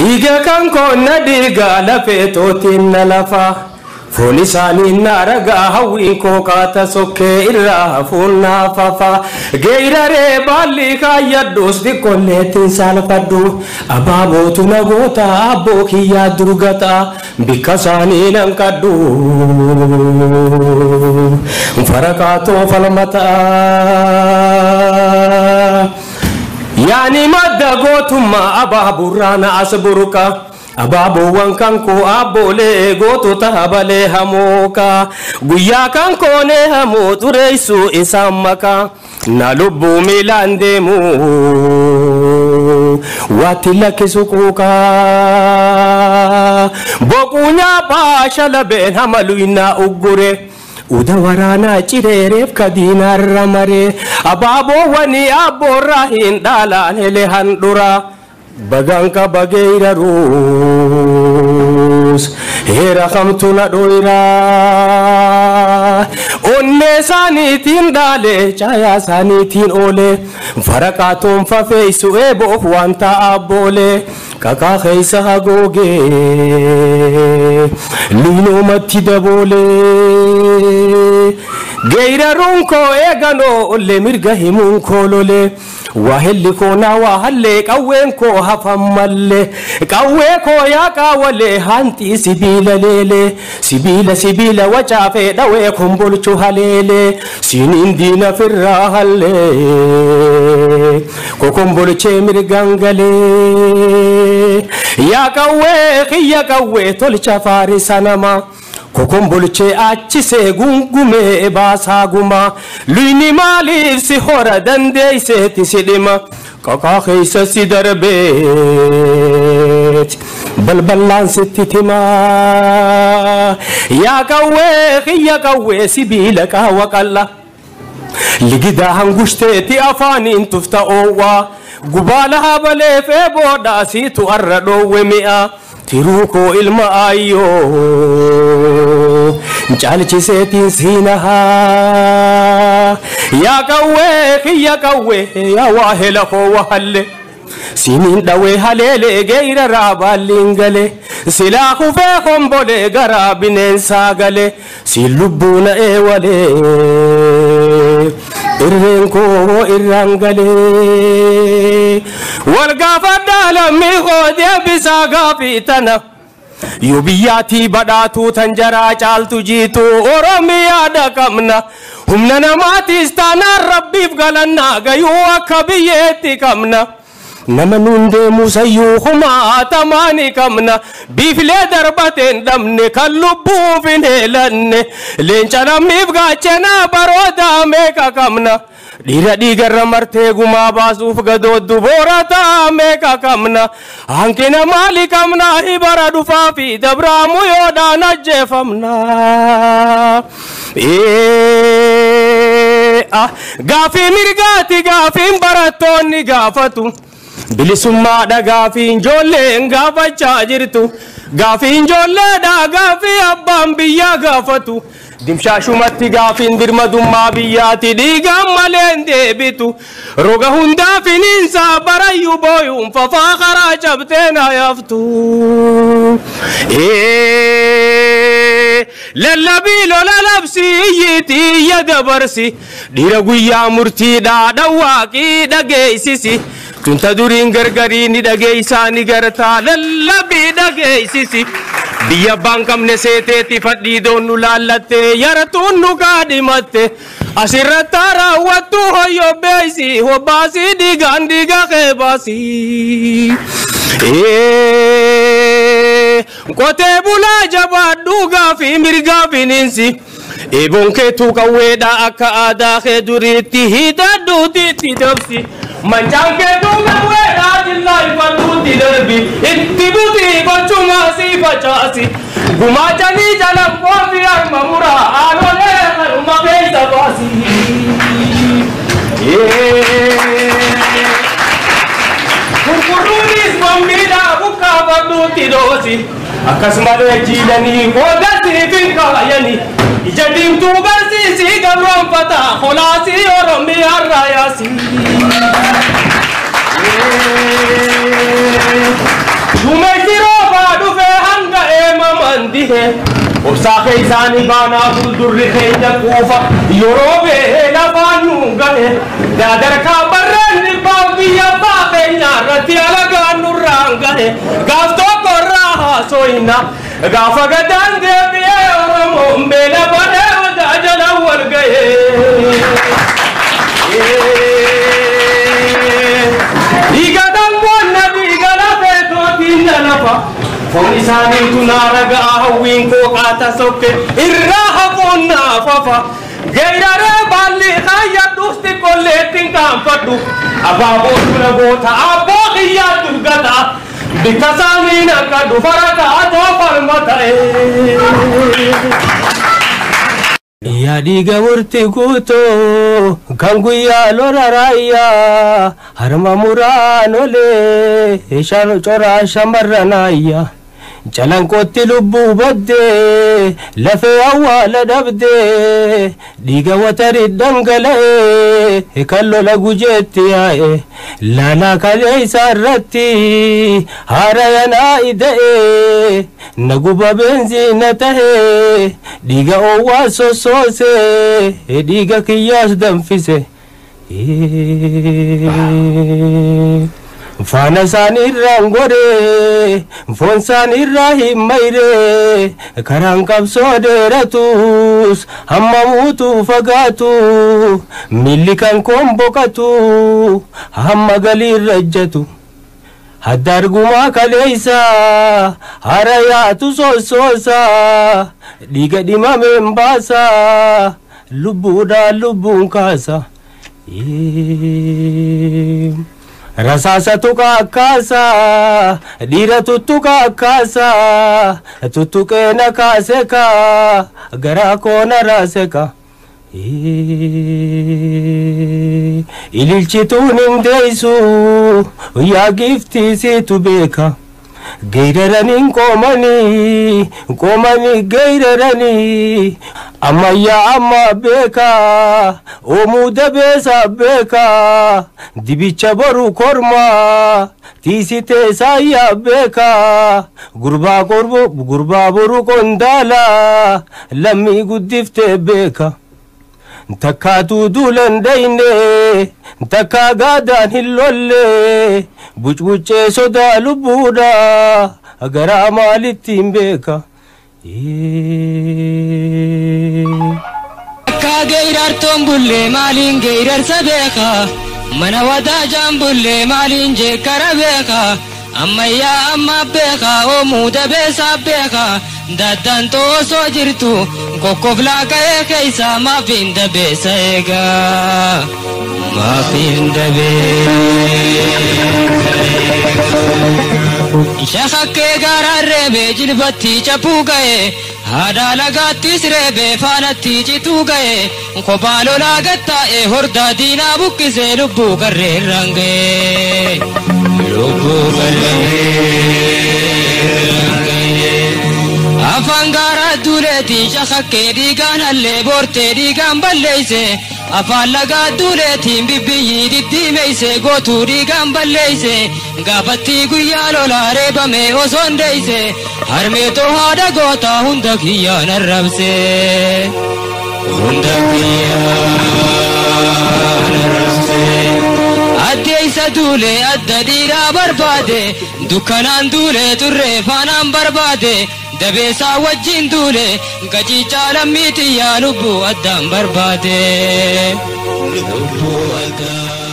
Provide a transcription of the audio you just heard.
Dhiiga kan koo na dhiiga lafee tootiin na lafa. Foon isaanii na ragaa hawwiin koo kaata sokkee irraa hafuun naa fafa. Geeraree baalli kaayyadhuus xiqqolleettiin saalfadhu. Abaabootu na goota abboo kiyyaa durgata. Bikka isaanii nan qadhu. Faraqaatoo falmataa. Yaani madda gootummaa abaaburraa na as burqa. Abaaboowwan kan koo abboolee gootota habalee hamooka. Guyyaa kan koonee hamoo xureessuu isaan maka. Na lubbuu miilaan deemu waatti lakkisu quuqa. Boquu nyaaphaa shalabeen hamalu innaa uggure. Uda waraanaa cireereef kadiinaarra maree abaaboowwanii abboorraa hin dhaalaan hele handhura. Bagaan qaba geeraruus heera kamtu na dhoyra. Onnee isaaniitiin dhaalee caayaa isaaniitiin oolee faraqaa toonfafeessu eeboof waan ta'a abboolee qaqaa keessa hagoogee liinoomatti daboolee. Geeraruun koo eeganoo ollee mirga himuun koo lolee. Waahilli koo naa waahallee qawween koo hafan mallee qawwee koo yaa qaawwalee hanxii sibiila leelee sibiila sibiila wacaafee dhawee kombolchu haleelee siiniin diina firraa hallee kokombolchee mirgaan galee yaa qawwee kiyya qawwee tolcha faarisa namaa. Kokombolchee achisee gungumee baasaa gumaa luyni maaliif si hora dandeeyseeti si dhima qaqaa keessa si darbeeti balballaan sitti timaa yaa qawwee kiyya qawwee sibiila qaawa qalla ligidaa hangushiteeti afaaniin tufta oowwaa gubaala habalee feeboodhaa siitu arra dhoowwe mi'a. Tiruu koo ilma ayyoo caalchiseetiin siinahaa yaa qawwee kiyya qawwee yaa waahela koo wahalle siniin dhawee haleelee geeraraa baalliin galee silaa kufee kombolee garaa bineensaa galee siin lubbuuna eewalee irreen koo irraan galee wal gaafadhaa lammii koo deebisaa gaafii tana. Yoo biyyaatii badhaatuu tan jaraa caaltu jiitu Oromiyaa dhaqabna. Humna namaatiis taanaan rabbiif galannaa gayuu akka biyyeetti qabna. Nama nuun deemu sayyuu humaa ni qabna. Biiflee darbateen dhabne kan lubbuuf hin heelanne. Leenca lammiif gaachanaa baroodaa meeqa qabna. Dhiira dhiigarra martee gumaa baasuuf gadooddu boorataa meeqa qabna. Hanqina maali qabna hibara dhufaa fi dabraamu yoodhaan ajjeefamna. Gaafii mirgaati gaafiin barattoonni gaafatu. Bilisummaadha gaafii ijoolleen gaafachaa jirtu. Gaafii ijoolleedha gaafii abbaan biyyaa gaafatu. Dimshaashumatti gaafiin birmadummaa biyyaati dhiigaan malee hin deebitu. Roga hundaa finiinsaa barayyuu booyuun fafaa karaa cabtee na yaaftu. Lallabii lola labsii iyyiitii iyya dabarsi. Dhiira guyyaa murtiidhaa dhawwaaqii dhageessisi. Tunta duriin gargarii ni dhageessaa ni gartaa lallabii dhageessisi. Biyya abbaan qabne seeteeti fadhii doonnu laallatte yaratuun nu kaadhimatte. Asirratti raawwattu hoyyoo beeysi hobbaasii dhiigaan dhiiga kee baasii. Qotee bulaa jabaadhu gaafii mirgaa finiinsi. Eeboon keetuu qawweedha akka aadaa kee duriitti hidhadhuuti itti dabsi. Mancaan keetuu qawweedha jillaa ifadhuutti darbi. Itti butii gochumaa si facaasi. Gumaachanii jalan qofi harma muraa aanolee harma keessa baasi. Gurgurruunis bambiidhaa bukkaafadhuutti doosi. Akkasumalee jiilanii qooda siif hin kaayanii. Ija diimtuu barsiisii gabroonfataa holaasii Oromiyaa raayaasii. Dumeessi dhihe obsaa keessaanii baanaa fuuldurri keenya quufa yeroo beela baanu gahe daadarkaa barreen dhibbaa biyya abbaa keenya irratti alagaan nurraan gahe gaaf tokko irraa haasoyna gaafa gadaan deebi'ee Oromoon beela bahee odaa jala wal gahee. Dhiiga dhangoonna dhiiga lafee tootiin lafa. Foon isaaniitu naara ga'a hawwiin koo qaata sokke irraa hafuun naafafa. Geeraree baalli kaayyadhuus xiqqolleettiin kaanfadhu. Abaaboo dura goota abboo kiyyaa durgata. Bikka isaanii akka dhufara kaatoo falma ta'e. Yaa dhiiga murtii guutuu kan guyyaa lola raayyaa harma muraan olee coraa shamarran ayyaa. Calanqootti lubbuu baddee lafee awwaala dhabdee dhiiga watarii dhangala'ee kan lola gujeetti yaa'e laalaa kalee isaa irratti haara yanaa ida'ee na guba beenziina tahee dhiiga oowwaa sossoosee dhiiga kiyyaas danfise. Faana isaanii irraan godhee foon isaanii irraa hin mayree karaan qabsoo dheeratus hamma muutuu fagaatu miilli kan koon boqatu hamma galii irra ejjatu. Hadda argumaa kaleessa hara yaatu sossoosa dhiiga dhimameen baasa lubbuudhaan lubbuun kaasa. Rasaasa tuqa akkaasa dhiira tuttuqa akkaasa tuttuqee na kaase ka garaa koo na raase ka. Ililchituun hin deessu yaa giiftii siitu beeka. Geeraraniin qoomanii qoomanii geeraranii ammayyaa amma beeka oomuu dabeessa beeka dibicha boru kormaa tiisitee saayyaa beeka gurbaa boru qondaala lammii guddiftee beeka. Takkaa duulan dayne takkaa gaadaan hin lolle bucbuccee sodaa lubbuudha garaa maalitti hin beeka. Akka geerartoon bullee maaliin geerarsa beeka mana wadaajaan bullee maaliin jeekkara beeka ammayyaa amma beeka oomuu dabeessaa beeka daddantoo osoo jirtu kokkoflaa ka'ee keessa maafiin dabeessa eegaa maafiin dabeessa. Shakakkee gaaraan reebee jilbatti cabuu ga'ee haadha lagaattis reebee faanatti cituu ga'ee kophaa lolaa gattaa'ee hordaa diinaa buqqisee lubbuu garreerraan ga'ee. Lubbuu garreerraan ga'ee. Afaan gaaraa duuleetiin shakakkee dhiigaan hallee boortee dhiigaan balleeyse afaan lagaa duuleetiin bibbiyyii diddiimeyse gootuu dhiigaan balleeyse gaafatti guyyaa lolaa reebame osoo hin deeyse harmeetoo haadha gootaa hunda kiyyaan arrabse. Hunda kiyyaan arrabse. Addeessa duulee adda dhiiraa barbaade dukkanaan duulee turree faanaan barbaade dabeessaa wajjin duule gaciichaa lammii xiyyaa lubbuu addaan barbaade. Lubbuu addaan.